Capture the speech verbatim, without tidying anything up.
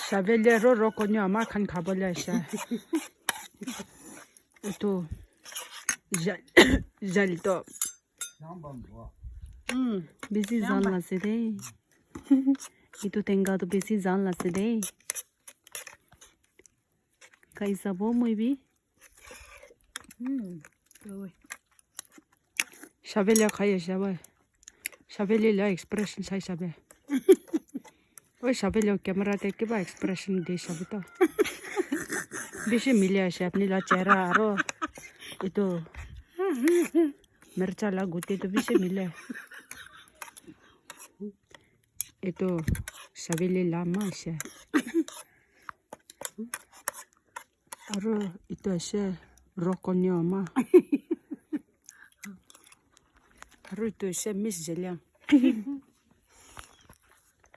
Sabele ro ro konyo ama khan khabole asha. Itu jal jal to. Hmm. Bisi jal ase de. Itu tenga to bisi jal ase de. Kai sabo moi bi. Hmm. Oi. Sabele khai ase bai. Sabele la expression sai sabe. Oi, Sabele camera te kiba expression de sabe to. Bishi mile ase apni la chehra aro itu mircha la guti to bishi mile. Itu Sabele la ma ase. Aro itu ase ro konyo ama. Aro itu ase Miss Zeliang.